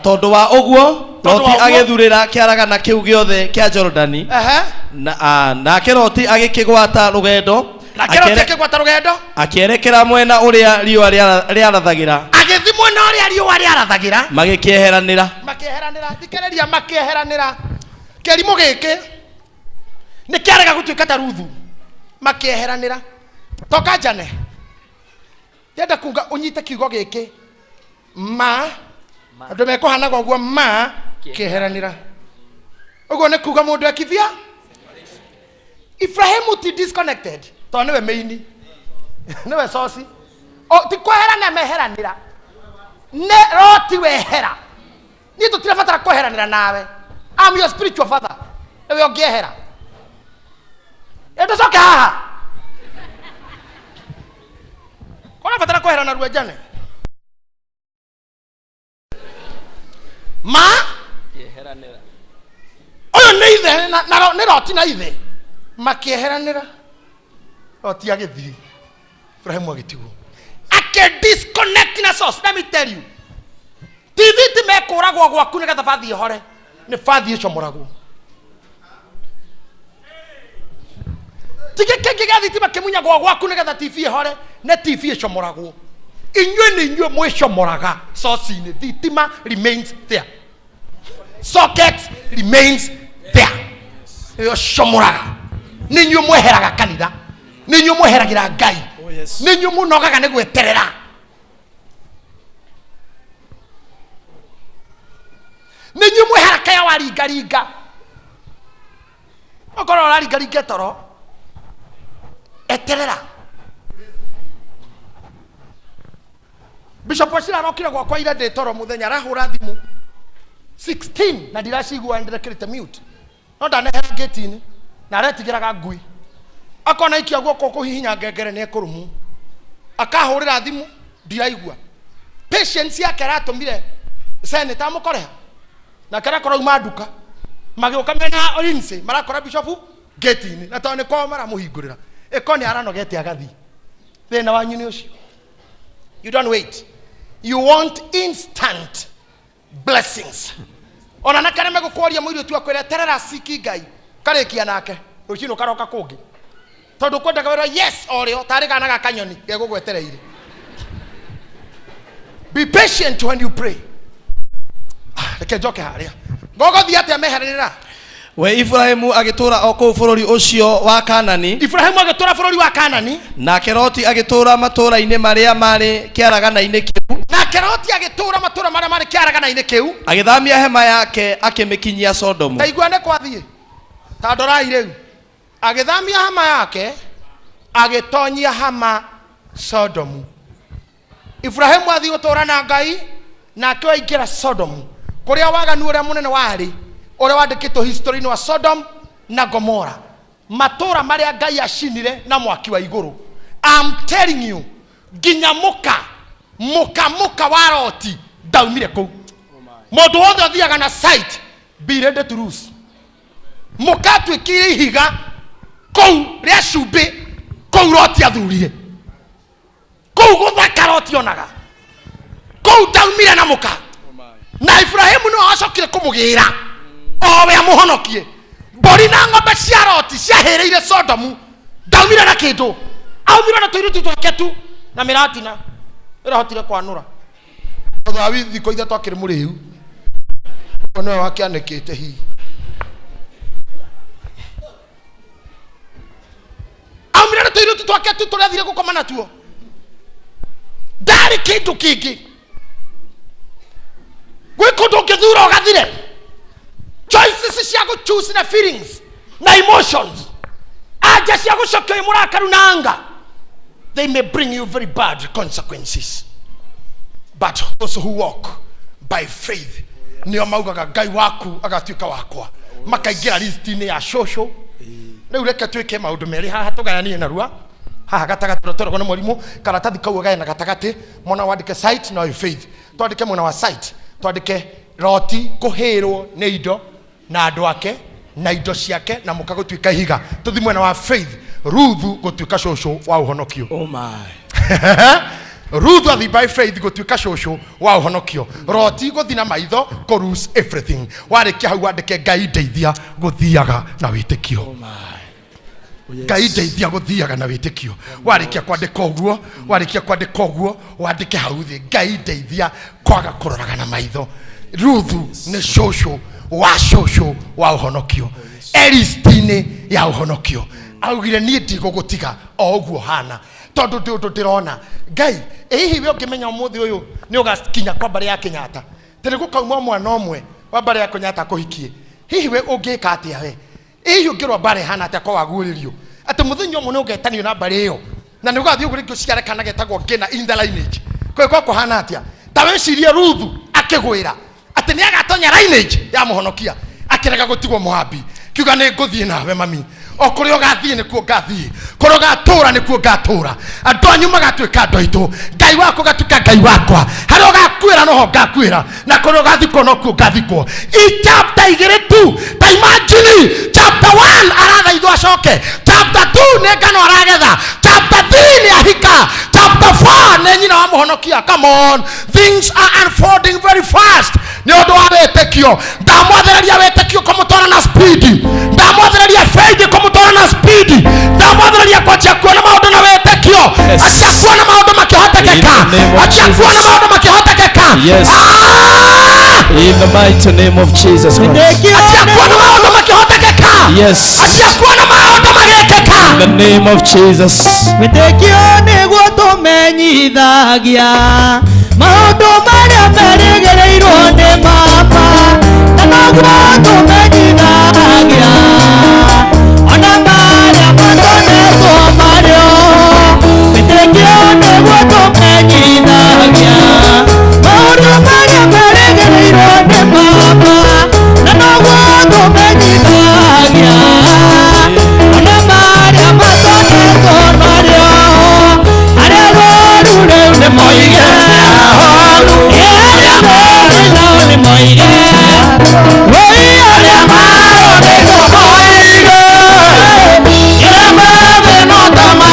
tondũ wa ũguo Tondũ Loti wa ũguo. agĩthurĩra kĩaragana kĩu gĩothe kĩa Jorodani. Nake Loti agĩkĩgwata rũgendo. Nake Loti akĩgwata rũgendo. Akĩerekera mwena ũrĩa riũa rĩarathagĩra. Agĩthiĩ mwena ũrĩa riũa rĩarathagĩra. Magĩkĩeheranĩra. Makĩeheranĩra. Thikĩrĩria, makĩeheranĩra. Kĩrimũ gĩkĩ nĩ kĩarega gũtuĩka ta Ruthu. Makĩeheranĩra. Toka njane. Ndĩrenda kuga ũnyite kiugo gĩkĩ. Ma andũ mekũhanaga ũguo ma kĩeheranĩra. Ũguo nĩ kuga mũndũ ekithia. Ibrahimu ti disconnected tondũ nĩwe main, nĩwe source. O, ti kweherana meheranĩra, nĩ Loti wehera. Niĩ tũtirabatara kweheranĩra nawe. I'm your spiritual father. Nĩwe ũngĩehera. Ĩ tũcoke haha. Ũrabatara kwehera na rua njane. Ma ũyũ nĩ ithe na nĩ Loti na ithe makĩeheranĩra. Loti agĩthiĩ, Ibrahimu agĩtigwo. Ake disconnect na source. Let me tell you, TV ti mekũragwo gwaku nĩgetha bathi ĩhore, nĩ bathi ĩcomoragwo. Ti gĩkĩngĩ gĩa thitima kĩmunyagwo gwaku nĩgetha TV ĩhore, nĩ TV ĩcomoragwo. Inyuĩ nĩ inyuĩ mwĩcomoraga source-inĩ. Thitima remains there, socket remains there. Nĩyo comoraga. Nĩ inyuĩ mweheraga kanitha, nĩ inyuĩ mweheragĩra Ngai. Oh, yes. Nĩ inyuĩ mũnogaga nĩ gweterera. Nĩ inyuĩ mweharakaya waringaringa. Okorwo ũraringaringa toro, eterera. Bishop Wachira arokire gwakwa ira ndĩ toro mũthenya, arahũra thimũ 16 na ndiracigua, ndĩrekĩrĩte mute, no ndanehera ngĩti-inĩ na aretigĩraga ngui, akona ikia guoko kũhihinya ngengere nĩ ekũrũmwo, akahũrĩra thimũ ndiraigua. Patience yake aratũmire senator amũkoreha nake arakora uma nduka, magĩũka mena Lindsay, marakora bishop ngĩti-inĩ, na tondũ nĩ kwao maramũhingũrĩra ĩko nĩ aranogete agathiĩ. Thĩna wanyu nĩ ũcio. You don't wait, you want instant blessings. Ona na kareme gũkwaria mũirĩtu akwĩra eterera ciki Ngai karĩkia nake rũcinĩ ũkaroka kũngĩ, tondũ kwendaga wĩra yes o rĩo tarĩ kana ga kanyoni gegũgwetereire. Be patient when you pray. Ah, reke njoke harĩa ngogothiĩ atĩa meheranĩra. We Ibrahimu agĩtũũra o kũu bũrũri ũcio wa Kanani. Ibrahimu agĩtũũra bũrũri wa Kanani. Nake Loti agĩtũũra matũũra-inĩ marĩa marĩ kĩaragana-inĩ kĩu. Nake Loti agĩtũũra matũũra marĩa marĩ kĩaragana-inĩ kĩu. Agĩthamia hema yake akĩmĩkinyia Sodomu. Ta igua nĩ kwathiĩ ta ndorai rĩu. Agĩthamia hama yake agĩtonyia hama Sodomu. Ibrahimu athiĩ gũtũũra na Ngai, nake aingĩra Sodomu kũrĩa waganu ũrĩa mũnene warĩ, ũrĩa wandĩkĩtwo history-inĩ wa Sodom na Gomora, matũũra marĩa Ngai acinire na mwaki wa igũrũ. I'm telling you, nginya mũka mũka mũka wa Loti ndaumire kũu. Mũndũ wothe ũthiaga na sight, be ready to lose. Mũka atuĩkire ihiga kũu rĩa cumbĩ kũu Loti athurire, kũu gũthaka Loti onaga kũu ndaumire na mũka. Na Ibrahimu nĩwe wacokire kũmũgĩra owe amũhonokie. Mbũri na ng'ombe cia Loti ciahĩrĩire Sodomu, ndaumire na kĩndũ, aumire na tũirĩtu twake tu na mĩratina ĩrahotire kwanũra. Thutha wa thikũ ithatũ akĩrĩ mũrĩu, ũguo nĩwe wakĩanĩkĩte hihi. Aumire na tũirĩtu twake tu tũrĩa athire gũkoma natuo, ndarĩ kĩndũ kĩngĩ. Gwĩ kũndũ ũngĩthura ũgathire. Choices cia gũ choose na feelings na emotions, anja cia gũcokia wĩ mũrakaru na anger, they may bring you very bad consequences. But those who walk by faith nĩo maugaga Ngai waku agatuĩka wakwa, makaingĩra list-inĩ ya cũcũ. Rĩu reke twĩke maũndũ merĩ haha, tũgayanie narua haha gatagatĩ ũrĩa tweragwo nĩ mwarimũ. Karatathi kau ũgae na gatagatĩ, mwena wandĩke sight na faith. Twandĩke mwena wa sight, twandĩke Loti kũhĩrwo nĩ indo na andũ ake na indo ciake na mũka gũtuĩka ihiga. Tũthi mwena wa faith, Ruthu gũtuĩka cũcũ wa ũhonokio. Oh my. Ruthu athi by faith gũtuĩka cũcũ wa ũhonokio, Loti gũthi na maitho kũ lose everything. Warĩkia hau wandĩke Ngai ndeithia gũthiaga na wĩtĩkio. Oh my. Ngai ndeithia gũthiaga na wĩtĩkio. Warĩkia kwandĩka ũguo, warĩkia kwandĩka ũguo, wandĩke hau thĩ, Ngai ndeithia kwaga kũroraga na maitho. Ruthu nĩ cũcũ wa cũcũ wa ũhonokio, elisti-inĩ ya ũhonokio. Augire niĩ ndigũgũtiga o ũguo hana, tondũ ndĩ ũndũ ndĩrona. Ngai, ĩ hihi we ũngĩmenya ũmũthĩ ũyũ nĩ ũgakinya kwa mbarĩ ya Kenyatta, tĩ nĩ gũkauma mwana ũmwe wa mbarĩ ya Kenyatta kũhikie, hihi we ũngĩka atĩa? We hihi ũngĩrwa mbara ĩhana atĩa kwa waguũrĩrio atĩ mũthenya ũmwe nĩ ũgetanio na mbarĩ ĩyo, na nĩ ũgathiĩ ũguo rĩngĩ ũciare kana getagwo ngĩna in the lineage, kwĩ kũhana atĩa? Ta wĩcirie Ruthu akĩgwĩra atĩ nĩ agatonya lineage ya mũhonokia, akĩrega gũtigwo Moabi, kiuga nĩ ngũthiĩ nawe mami, o kũrĩa ũgathiĩ nĩkuo ngathiĩ, kũrĩa ũgatũũra nĩkuo ngatũũra, andũ anyu magatuĩka andũ aitũ, Ngai waku ũgatuĩka Ngai wakwa, harĩa ũgakuĩra noho ngakuĩra, na kũrĩa ũgathikwo nokuo ngathikwo. I chapter 2 tu, ta imagine chapter 1 arathaithwo acoke, chapter 2 nĩ ngano aragetha, chapter 3 nĩ ahika, chapter 4 nĩ nyina wa mũhonokia. Come on, things are unfolding very fast nĩ ũndũ wa wĩtĩkio. Ndamwathĩrĩria wĩtĩkio kũmũtwara na speed, ndamwathĩrĩria faith kũmũtwara na speed, ndamwathĩrĩria kwanjia kuona maũndũ na wĩtĩkio. Yes. Anjia kuona maũndũ makĩhotekeka. In the name of Anjia kuona Jesus. maũndũ makĩhotekeka. Yes. Ah! In the mighty name of Jesus Christ. Wĩtĩkio Anjia kuona maũndũ makĩhotekeka. Yes. Anjia kuona maũndũ magĩkĩka. In the name of Jesus. Wĩtĩkio nĩguo tũmenyithagia maũndũ marĩa merĩgĩrĩirwo nĩ mama, na noguo tũmenyithagia ona marĩa matonetwo marĩo. Wĩtĩkio nĩguo tũmenyithagia maũndũ marĩa merĩgĩrĩirwo nĩ mama, na noguo tũmenyithagia ona marĩa matonetwo marĩo. Arĩa arwaru rĩu nĩ moige, arĩa marĩ nao nĩ moige, woi arĩa maronetwo moige, arĩa marĩ no ta ma.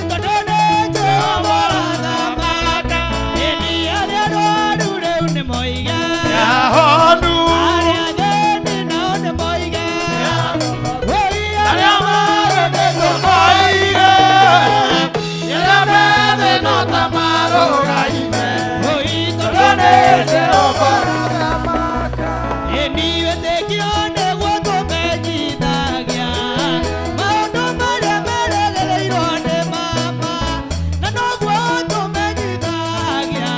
Tondũ nĩ Jehova ũrathamaka, ĩni arĩa arwaru rĩu nĩ moige, arĩa athĩni nao nĩ moige, woi arĩa maronetwo moige, arĩa methĩ no ta marũgaime. Woi tondũ nĩ Jehova ũrathamaka, ĩni wĩtĩkio nĩguo tũmenyithagia maũndũ marĩa merĩgĩrĩirwo nĩ mama, na noguo tũmenyithagia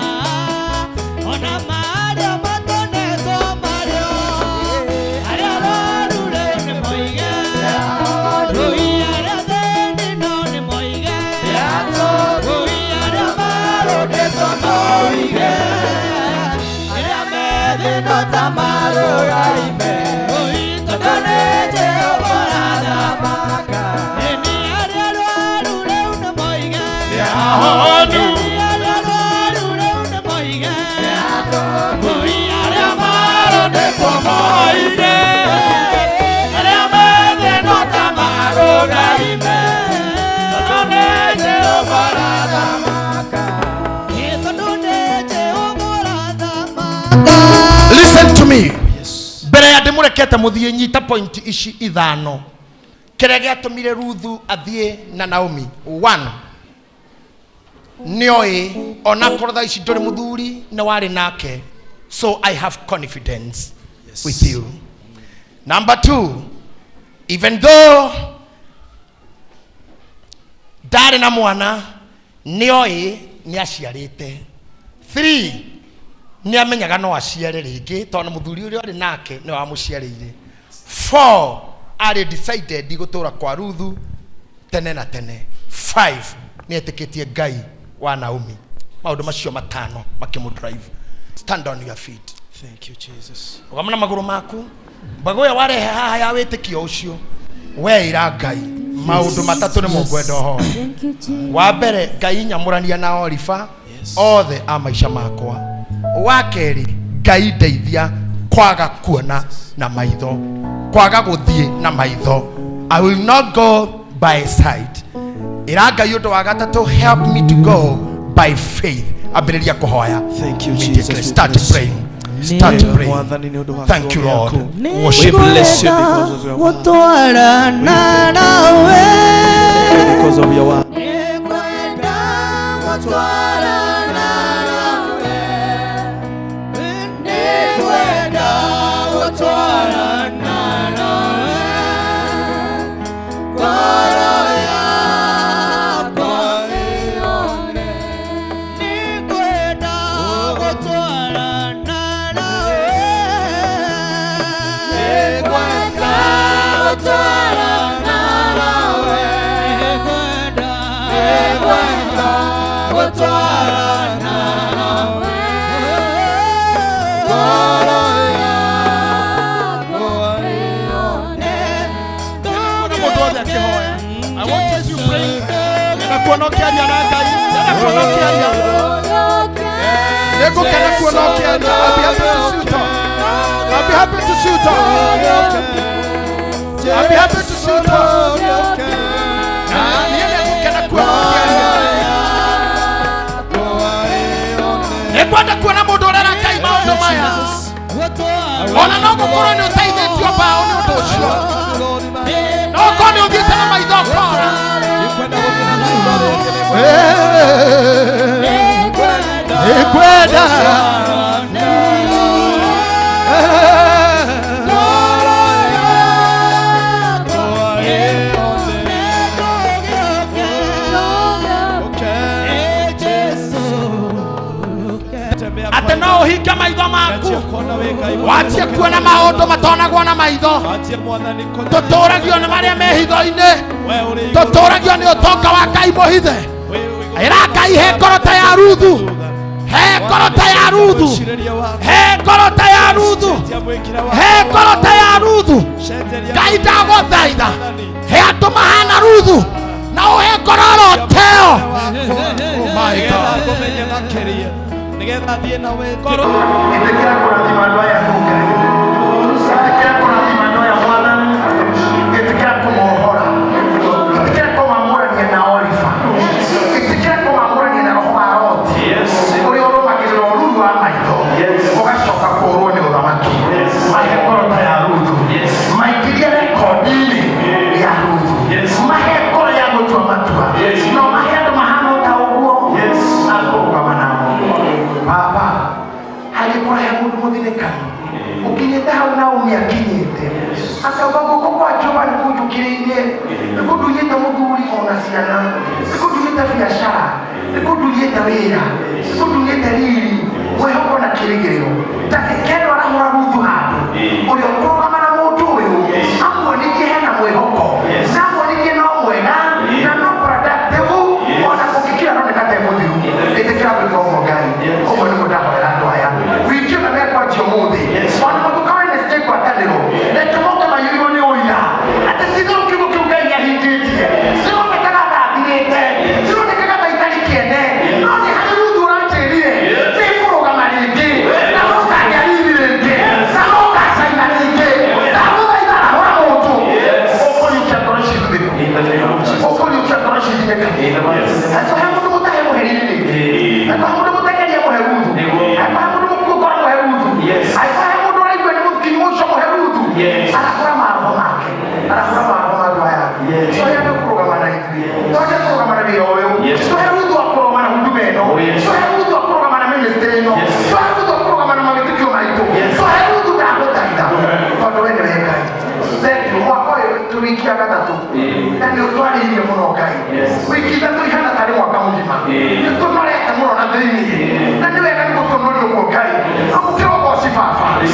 ona marĩa matonetwo marĩo. Arĩa arwaru rĩu nĩ moige, rũi arĩa athĩni nao nĩ moige, rũi arĩa marũndĩtwo moige, arĩa methĩ no ta marũgaime. Rũi tondũ nĩ Jehova ũrathamaka, ĩni arĩa arwaru rĩu nĩ moige, ĩni arĩa arwaru rĩu nĩ moige, rũi arĩa marũndĩtwo moige, arĩa methĩ no ta marũgaime. Tondũ nĩ Jehova ũrathamaka, tondũ nĩ Jehova ũrathamaka. Listen to me, mbere ya ndĩmũrekete mũthiĩ, nyita point ici 5 kĩrĩa gĩatũmire Ruthu athiĩ na Naomi. One, nĩoĩ onakorwo thaa ici ndũrĩ mũthuri nĩ warĩ nake, so I have confidence with you. Number 2, even though ndarĩ na mwana, nĩoĩ nĩ aciarĩte. 3, nĩ amenyaga no aciare rĩngĩ tondũ mũthuri ũrĩa ũrĩ nake nĩ wamũciarĩire. 4, arĩ decided gũtũra kwa Ruthu tene na tene. 5, nĩ etĩkĩtie Ngai wa Naomi. Maũndũ macio 5 makĩmũ drive. Stand on your feet. Thank you, Jesus. Rũgama na magũrũ maku. Mbegũ ĩyo warehe haha ya wĩtĩkio ũcio, weĩra Ngai maũndũ 3 nĩmo ngwenda ũhoe. Thank you, Jesus. Wa mbere, Ngai nyamũrania na Orifa Yes. othe a maica makwa. Wa kerĩ, Ngai ndeithia kwaga kuona na maitho, kwaga gũthiĩ na maitho. I will not go by sight. Ĩra Ngai ũndũ wa gatatũ, help me to go by faith. Ambĩrĩria kũhoya. Thank you, Immediately Jesus. We start bless you. praying. Start praying. Mwathani nĩ ũndũ wa Thank you, kiugo Lord. gĩaku. Worship. We bless you because of your word. Gũtwarana nawe. Because of your word. Nĩngwenda gũtwarana nawe. Nĩngwenda gũtwarana nawe. Ngoro yakwa ĩyone. Nĩngwenda gũtwarana nawe. Nĩngwenda gũtwarana nawe. Nĩngwenda gũtwarana nawe. Ngoro yakwa ĩyone. Kuona mũndũ wothe akĩhoya. I want you to pray. Ndĩrenda kuona ũkĩaria na Ngai. Ndĩrenda kuona ũkĩaria. Nĩngũkena kuona ũkĩaria. I'll be happy to see you talk. I'll be happy to see you talk. I'll be happy to see you talk. Na niĩ nĩngũkena kuona ũkĩaria. Nĩngwenda kuona mũndũ ũrera Ngai maũndũ maya. Ona no gũkorwo nĩ ũteithĩtio mbaũ nĩ ũndũ ũcio. No ũkorwo nĩ ũthiĩte na maitho ũkora. Nĩngwenda. Atĩ no ũhinge maitho maku wanjie kuona maũndũ matonagwo na maitho. Tũtũragio nĩ marĩa me hitho-inĩ, tũtũragio nĩ ũtonga wa Ngai mũhithe. Ĩra Ngai, he ngoro ta ya Ruthu, he ngoro ta ya Ruthu, he ngoro ta ya Ruthu, he ngoro ta ya Ruthu. Ngai, ndagũthaitha, he andũ mahana Ruthu na ũhe ngoro oro teo. Oh my God. Nĩgetha thiĩ nawe ngoro. Ĩtĩkĩra kũrathima andũ aya kũu, Ngai. Ĩtĩkĩra kũrathima andũ aya, Mwathani. Ĩtĩkĩra kũmohora. Ĩtĩkĩra kũmamũrania na Orifa. Ĩtĩkĩra kũmamũrania na roho wa Loti ũrĩa ũrũmagĩrĩra ũruru wa maitho ũgacoka kũũrwo nĩ ũthamaki. Mahe ngoro ta ya Ruthu, maingĩrie rekondi-inĩ ya Ruthu, mahe ngoro ya gũtua matua. No mahe andũ mahana ta ũguo akũrũgama nao. Baba, hagĩkorwo he mũndũ mũthinĩkanu ũkinyĩte hau Naomi akinyĩte, akauga guoko kwa Jehova nĩ kũnjũkĩrĩirie, nĩ kũndunyĩte mũthuri ona ciana, nĩ kũndunyĩte biacara, nĩ kũndunyĩte wĩra, nĩ kũndunyĩte riri, mwĩhoko na kĩrĩgĩrĩro. Ndagĩka ĩno arahũra Ruthu handũ ũrĩa ũkũrũgama na mũndũ ũyũ, amuonithie hena mwĩhoko na amuonithie no mwega na no productive ona kũngĩkira aroneka te mũthiru. Ĩtĩkĩra gwĩka ũguo, Ngai. Ũguo nĩguo ndahoera andũ aya wiki ĩno mekwanjia ũmũthĩ, ona mũtuka Wednesday ngwatanĩro, reke moke maiyũirwo nĩ ũira atĩ titherũ kiugo kĩu Ngai nĩahingĩtie. Cironekaga ta thirĩte, cironekaga ta itarĩ kĩene, no nĩ harĩ Ruthu ũranjĩrire nĩngũrũgama rĩngĩ na nũkagĩa riri rĩngĩ na nũgacaina rĩngĩ. Ndagũthaitha, arahũra mũndũ ũkũriũkia ngoro ici thuthĩku, ũkũriũkia ngoro ici thinĩkanu. Angĩkorwo he mũndũ mũtahe mũhe riri rĩngĩ, angĩkorwo he mũndũ mũtengeria mũhe Ruthu, angĩkorwo he mũndũ mũkuũ ngoro mũhe Ruthu, angĩkorwo he mũndũ ũraigua nĩ mũkinyu mũico mũhe Ruthu. Arahũra maroho make, arahũra maroho ma andũ aya. Tũhe andũ kũrũgama na ithuĩ, tũhe kũrũgama na wĩra ũyũ, tũhe Ruthu wa kũrũgama na huduma ĩno, tũhe Ruthu wa kũrũgama na ministry ĩno, tũhe Ruthu wa kũrũgama na mawĩtĩkio maitũ, tũhe Ruthu. Ndagũthaitha, tondũ we nĩwe Ngai. Thank you. Mwaka ũyũ tũ wiki ya gatatũ na nĩ ũtwarĩirie mũno, Ngai. Wiki ithatũ ihana tarĩ mwaka mũgima. Nĩ tũnorete mũno na thĩiniĩ na nĩ wega nĩ gũtũnoria ũguo, Ngai. Amũkĩra ũgoci, Baba. Nĩ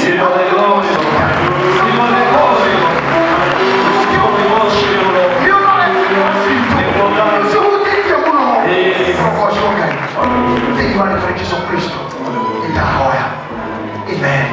ũnorete ngoro citũ, nĩcihutĩtie mũno. Ũgocwo, Ngai, thĩinĩ wa rĩtwa rĩa Jesu Kristo nĩndahoya, amen.